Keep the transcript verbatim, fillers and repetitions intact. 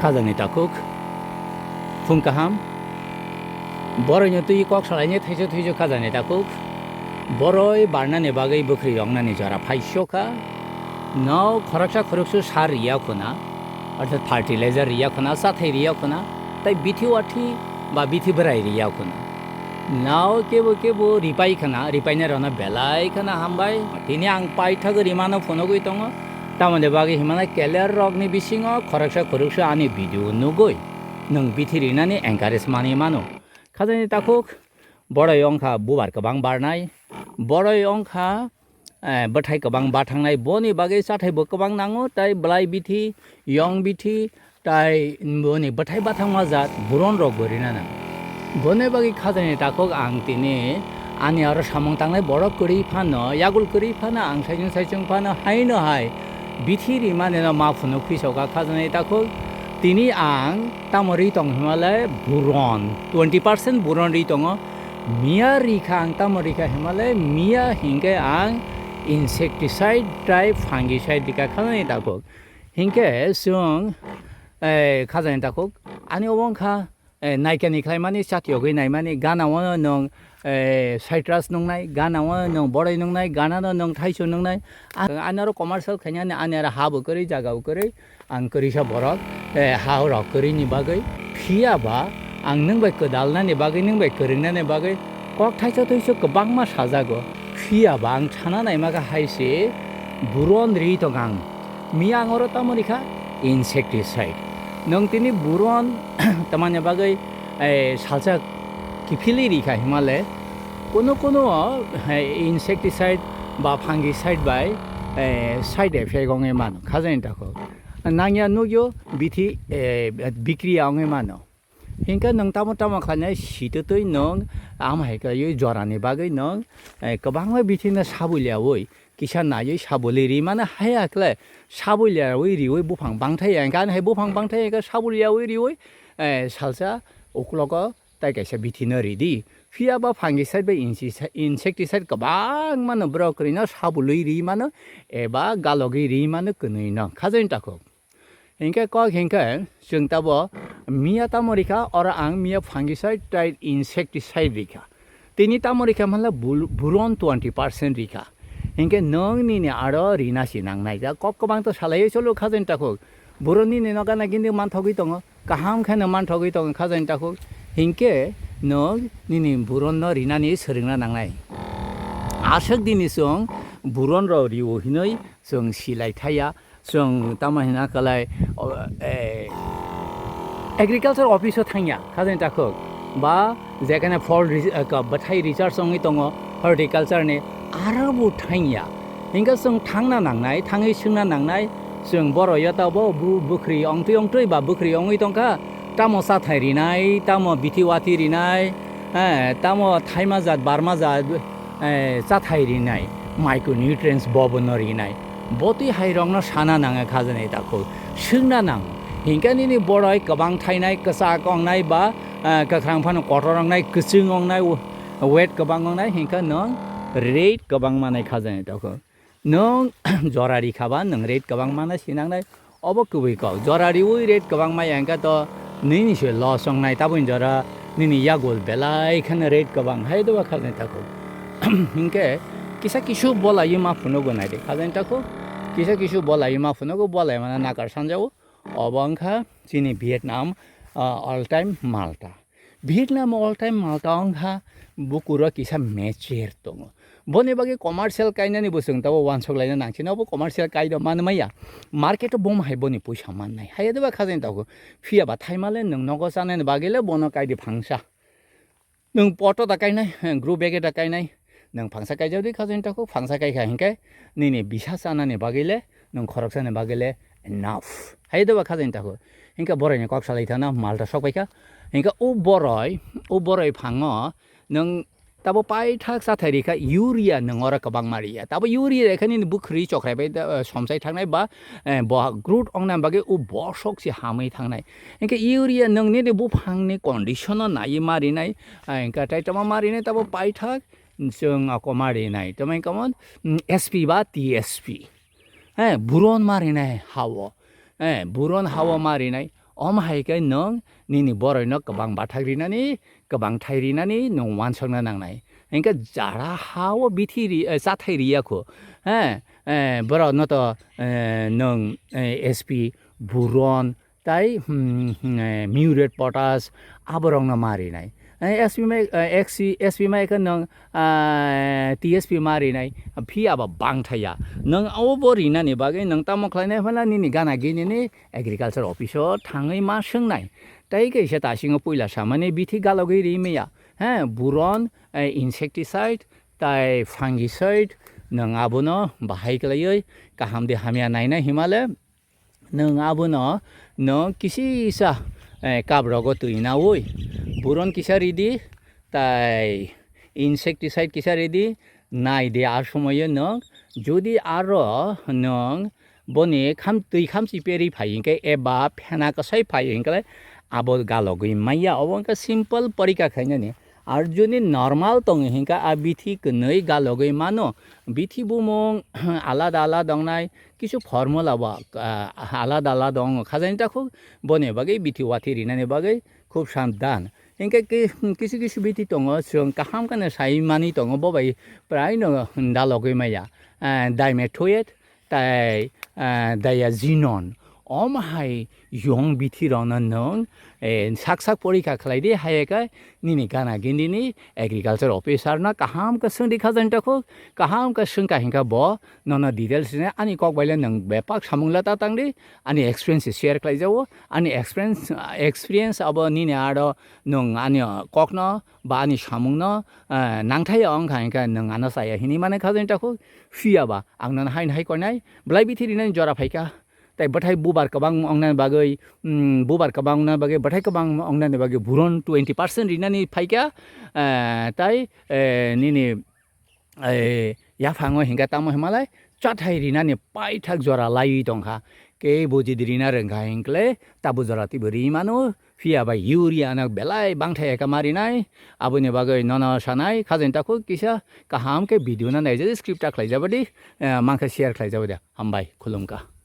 Khajani takhuk. Phung kaham. Boroi no twi kok salaini thaisu thaisu khajani takhuk. Boroi barnani bagwi bwkhri wngnani jora phaisokha. No khoroksa khoroksu sar riya khuna, orthat fertilizer riya khuna, chathai riya khuna, tai bithi wathi ba bithi bwrai riya khuna. Nao kebo kebo ripai khana, ripainai rokno belai khana hambai. Tini ang paithak rimano phunugwi tongo. Tamoni bagwi himnai keler rokni bisingo khoroksa khoroksa ani video nugwi nwng bithi rinani encourage manwi mano. Khajani takhuk, boroi wngkha bubar kwbang barnai, boroi wngkha eh, bwthai kwbang bathangnai, boni bagwi chathai bo kwbang nango, tai bwlai bithi, yong bithi, tai boni bwthai bathangma jat buron rok bo rina nang. Boni bagwi khajani takhuk ang tini ani aro samung tangnai borok kwrwi phano, yagul kwrwi phano, ang saichung saichung phano, haino hai bithi rimani no ma phunuk phisoka khajani takhuk. Tini ang tamo ri tong himale buron, twenty percent buron ri tongo. Miya rikha ang tamo rikha himale, miya hinkhe ang insecticide tai fungicide rikha khajani takhuk. Hinkhe chwng, eh, khajani takhuk. Ani obo wngkha, eh, naikani khlaimani, chatiyogwi naimani, gana o nwng, eh, citrus nwngnai, gana o nwng boroi nwngnai, gana no nwng thaisu nwngnai. Ang, ani aro commercial khainani, ani aro ha bo kwrwi, jaga bo kwrwi. Ang kwrwisa borok, eh, ha rok kwrwini bagwi, phiya ba ang nwng bai kwdalnani bagwi, nwng bai kwrwngnani bagwi kok thaisa twisu kwbangma sajago. Phiya ba ang sana naima kha hai se buron ri tong ang. Miya ang oro tamo rikha insecticide. Nwng tini buron tamani bagwi, eh, salsa kiphilwi rikha himale, kuno kuno, eh, insecticide ba fungicide bai, eh, side effect wngwi mano khajani takhuk. Nangya nukyo bithi, eh, bikriya wngwi mano. Hinkhe nwng tamo tamo khlainai sitwtwi nwng, am hai khlaiwi jorani bagwi nwng, eh, kwbangma bithi no sabuliyaui, kisa naiwi sabuli ri mano haya khle, sabuliyaui riui buphang bangthai ya, hinkhe ani hai buphang bangthai ya hinkhe sabuliyaui riui, eh, salsa uklogo tai kaisa bithi no ridi. Phiya ba fungicide bai insi-, insecticide kwbangma no borok kwrwi no sabului ri mano eba galogwi ri mano kwnwi no khajani takhuk. Hinkhe kok hinkhe chwng tabo miya tamo rikha, oro ang miya fungicide tai insecticide rikha. Tini tamo rikha manla bul-, buron twenty percent rikha. Hinkhe nwng nini aro rina si nangnai. Ja kok kwbang to salaiwi cholo khajani takhuk. Buron nini no gana gini manthogwi tongo. Kaham khe no manthogwi tongo khajani takhuk. Hinkhe nwng nini buron no rinani swrwngna nangnai. Aswk dini chwng buron rok rio hinwi chwng silai thaya. Chwng tamo hina kwlai, o, eh, agriculture office o thangya khajani takhuk. Ba jekhane phol ri-, eh, ka-, bwthai research wngwi tongo horticulture ni, aro bo thangya. Hinkhe chwng thangna nangnai, thangwi swngna nangnai, chwng borok yata bo bu-, bwkhri ongtwi ongtwi ba bwkhri ongwi tongkha, tamo chathai rinai, tamo bithi wathi rinai, eh, tamo thaima jat, barma jat, eh, chathai rinai, micronutrients bo bono rinai. Botwi hai rokno sana nangya khajani takhuk, swngna nang. Hinkhe nini boroi kwbang thainai, kwchak ongnai ba, eh, kwkhrang phano kotor ongnai, kwchwng ongnai, weight kwbang ongnai, hinkhe nwng rate kwbang manai khajani takhuk. Nwng jora rikha ba nwng rate kwbang mana sinangnai, obo kwbwi kok. Jora riui rate kwbang maya hinkhe to nini se loss wngnai, taboni jora nini yagul belai kheno rate kwbang hai doba khajani takhuk. Hinkhe kisa kisu bolaiwi ma phunugo naidi khajani takhuk. Kisa kisu bolaiwi ma phunugo, bolai mana nakar sanjao. Obo wngkha chini Vietnam, ah, all time Malta. Vietnam all time Malta wngkha bukuro kisa mature tongo. Boni bagwi commercial kainani bo chwng tabo wansuk laina nangsinai, obo commercial kaida manmaya. Market o bom hai boni puisa mannai. Haiya deba khajani tago. Phiya ba thaimale nwng nogo chanani bagwi le bono kaidi phangsa. Nwng poto da kainai, grow bag da kainai. Nwng phangsa kaijak di khajani tago, phangsa kaikha hinkhe nini bisa chanani bagwi le, nwng khoroksani bagwi le enough. Haiya deba khajani tago. Hinkhe boroi ni kok salai thana Malta sok paikha. Hinkhe o boroi, o boroi phango nwng tabo paithak chathai rikha, urea nwng oro kwbangma riya. Tabo urea rikha nini bwkhwrwi chokrai bai da, eh, somsai thangnai ba, eh, bo growth ongna bagwi o bosok se hamwi thangnai. Hinkhe urea nwng nini buphangni condition no naiwi ma rinai, eh, hinkhe tai tamo ma rinai tabo paithak chwng ako ma rinai. Tamo hinkhe mon, mm, S P ba T S P. Eh, buron ma rinai hao. Eh, buron hao ma rinai. Omo hai khe nwng nini borokno kwbang bathak rinani, kwbang thai rinani nwng uansukna nangnai. Hinkhe jara ha-o bithi ri-, eh, chathai riya kho. He, eh, borokno to, eh, nwng, eh, S P Buron, tai, hmm, hmm, eh, Muriate Potash, aborokno ma rinai. Eh, S P mai, eh, X C, S P mai khe nwng, ah, T S P ma rinai, phiya ba bang thaya. Nwng abo bo rinani bagwi nwng tamo khlainai phano nini gana gini ni agriculture office o thangwi ma swngnai. Tai kaisa tasingo puila samani bithi galogwi ri maya. He, Buron, eh, insecticide, tai fungicide, nwng abono bahai khlaiwi kaham de hamya naina himale. Nwng abono nwng kisisa, eh, cup rogo twi nawi, Buron kisa ridi, tai insecticide kisa ridi, nai de a somoyo nwng, jodi aro nwng boni kham-, twi khamchi peri phai hinkhe eba phena kwsai phai hinkhe abo galogwi maya. Obo wngkha simple porikha khainani. Ar jodi normal tongo hinkhe a bithi kwnwi galogwi mano. Bithi bumung alada alada wngnai, kisu formula bo, ah, alada alada wngo. Khajaini takhuk boni bagwi bithi wathi rinani bagwi khub samdan. Hinkhe ki-, kisu kisu bithi tongo, chwng kaham kheno sai mani tongo, bo bai praino dalogwi maya. Ah, dimethoate, tai, ah, diazinon. Omo hai yong bithi rokno nwng, eh, sak sak porikha khlai di, hai khe nini gana gindini agriculture officer no kaham khe swng di khajaini takhuk, kaham khe swng kha hinkhe bo nono details ni ani kok bai le nwng bepak samung le ta tang di, ani experience share khlai jago, ani experience, experience abo nini aro nwng ani kokno ba ani samungno, eh, nangthai ya wngkha hinkhe nwng ano chaya hinwi mano khajaini takhuk, phiya ba ang nono haino hai koinai, belai bithi rinani jora phaikha. Tai bwthai bubar kwbang wngnani bagwi, mm, bubar kwbang wngnani bagwi, bwthai kwbang wngnani bagwi buron twenty percent rinani phaikha, eh, tai, eh, nini, eh, yaphango hinkhe tamo himalai chathai rinani paithak jora laiwi tongkha. Kebo jodi rina rwngkha hinkhe tabuk jora twibo ri mano, phiya bai urea no belai bangthai eka ma rinai. Aboni bagwi nono sanai khajaini takhuk kisa kaham khe video no naijadi, script ta khlai jabadi, eh, mankhe share khlai jabadi. Hambai, khulumkha.